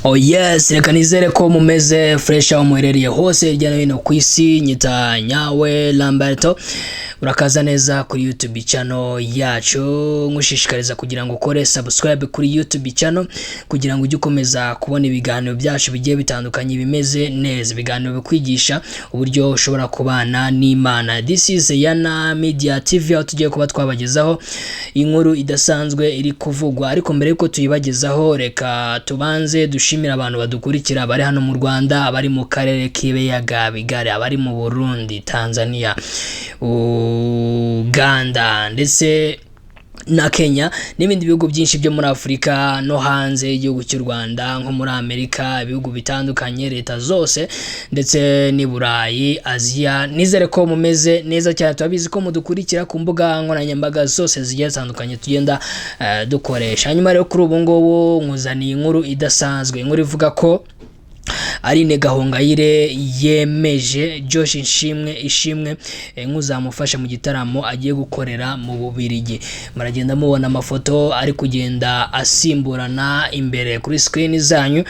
Oh yes, reka nizere ko mumeze fresh aho muherereye hose hirya no hino ku isi. Nyita nyawe Lamberto, urakaza neza kuri YouTube channel yacu. Nkushishikariza kugira ngo ukore subscribe kuri YouTube channel kugira ngo ujye ukomeza kubona ibiganiro byacu bigiye bitandukanye bimeze neza, ibiganiro bikwigisha uburyo ushobora kubana n'Imana. This is Yana Media TV, aho tugiye kuba twabagezaho inkuru idasanzwe iri kuvugwa. Ariko mbere yuko tuyibagezaho, reka tubanze dushimire abantu badukurikira bari hano mu Rwanda, abari mu karere k'ibiyaga bigari, abari mu Burundi, Tanzania, Uganda ndetse na Kenya n'ibindi bihugu byinshi byo muri Afurika no hanze y'igihugu cy'u Rwanda, nko muri Amerika, ibihugu bitandukanye, leta zose, ndetse n'i Burayi, Aziya. Nizere ko mumeze neza cyane. Turabizi ko mudukurikira ku mbuga nkoranyambaga zose zigiye zitandukanye tugenda dukoresha. Hanyuma rero kuri ubu ngubu nkuzaniye inkuru idasanzwe, inkuru ivuga ko Aline Gahongayire yemeje Josh Ishimwe nk'uzamufasha mu gitaramo agiye gukorera mu Bubiligi. Muragenda mubona amafoto ari kugenda asimburana imbere kuri screen zanyu.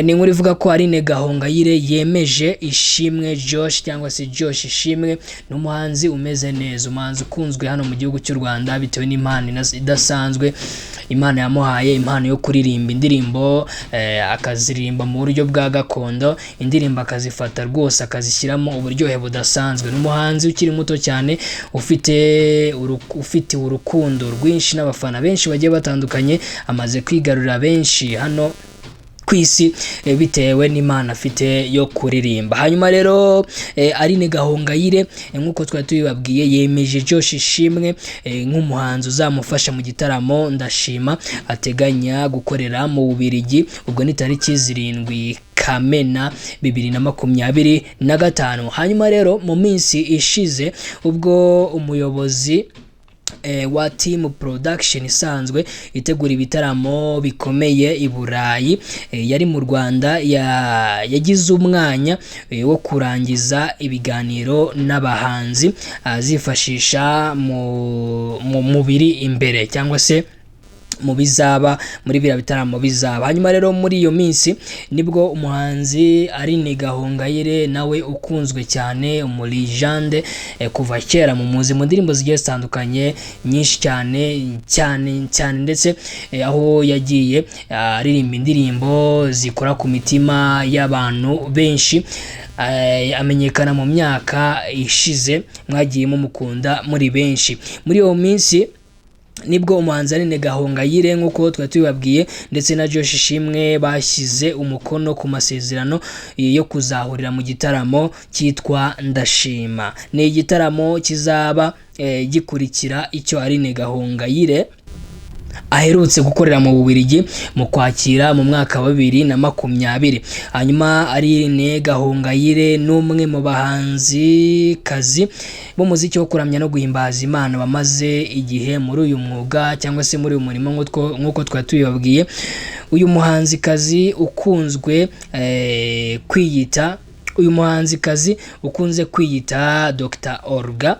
Ni inkuru ivuga ko Aline Gahongayire yemeje Ishimwe Josh cyangwa se Josh Ishimwe. Ni umuhanzi umeze neza, umuhanzi ukunzwe hano mu gihugu cy'u Rwanda bitewe n'impano idasanzwe Imana yamuhaye, impano yo kuririmba indirimbo, akaziririmba mu buryo bwa gakondo, indirimbo akazifata rwose akazishyiramo uburyohe budasanzwe. Ni umuhanzi ukiri muto cyane ufite urukundo rwinshi n'abafana benshi bagiye batandukanye. Amaze kwigarurira benshi hano ku isi bitewe n'impano afite yo kuririmba. Hanyuma rero Aline Gahongayire, nk'uko twari tubibabwiye, yemeje Josh Ishimwe nk'umuhanzi uzamufasha mu gitaramo Ndashima ateganya gukorera mu Bubiligi. Ubwo ni tariki 7 Kamena 2025. Hanyuma rero mu minsi ishize, ubwo umuyobozi wa Team Production isanzwe itegura ibitaramo bikomeye i Burayi yari mu Rwanda, yagize umwanya wo kurangiza ibiganiro n'abahanzi azifashisha mu mubiri imbere cyangwa se mu bizaba muri biriya bitaramo bizaba. Hanyuma rero muri iyo minsi nibwo umuhanzi Aline Gahongayire, nawe ukunzwe cyane, umulegend kuva kera, mu muzi mu ndirimbo zigiye zitandukanye nyinshi cyane cyane cyane, ndetse aho yagiye aririmba indirimbo zikora ku mitima y'abantu benshi, amenyekana mu myaka ishize, mwagiye mumukunda muri benshi. Muri iyo minsi nibwo umuhanzi Aline Gahongayire, nk'uko twari tubibabwiye, ndetse na Josh Ishimwe bashyize umukono ku masezerano yo kuzahurira mu gitaramo cyitwa Ndashima. Ni igitaramo kizaba gikurikira icyo Aline Gahongayire aherutse gukorera mu Bubiligi mu Kwakira mu mwaka wa 2020. Hanyuma Aline Gahongayire ni umwe mu bahanzikazi b'umuziki wo kuramya no guhimbaza Imana bamaze igihe muri uyu mwuga cyangwa se muri uyu murimo, nk'uko twari tubibabwiye. Uyu muhanzikazi ukunze kwiyita Dr Olga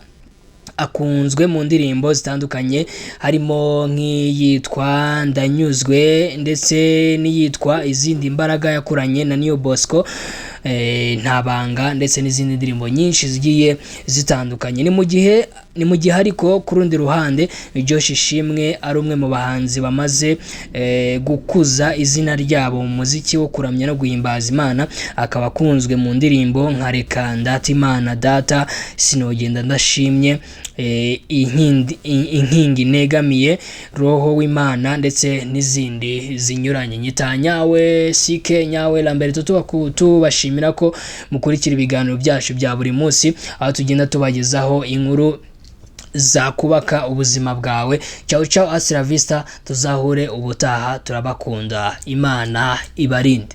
akunzwe mu ndirimbo zitandukanye, harimo nk'iyitwa Ndanyuzwe ndetse n'iyitwa Izindi Mbaraga yakoranye na Niyo Bosco, Ntabanga, ndetse n'izindi ndirimbo nyinshi zigiye zitandukanye. Ni mu gihe ariko ku rundi ruhande Josh Ishimwe ari umwe mu bahanzi bamaze gukuza izina ryabo mu muziki wo kuramya no guhimbaza Imana, akaba akunzwe mu ndirimbo nka Reka Ndate Imana Data, Sinogenda Ndashimye, Inkingi Negamiye, Roho w'Imana, ndetse n'izindi zinyuranye. Nyita nyawe Sike nyawe Lambert, tubashimira ko mukurikira ibiganiro byacu bya buri munsi, aho tugenda tubagezaho inkuru zakubaka ubuzima bwawe. Ciao ciao, hasta la vista, tuzahure ubutaha. Turabakunda, Imana ibarinde.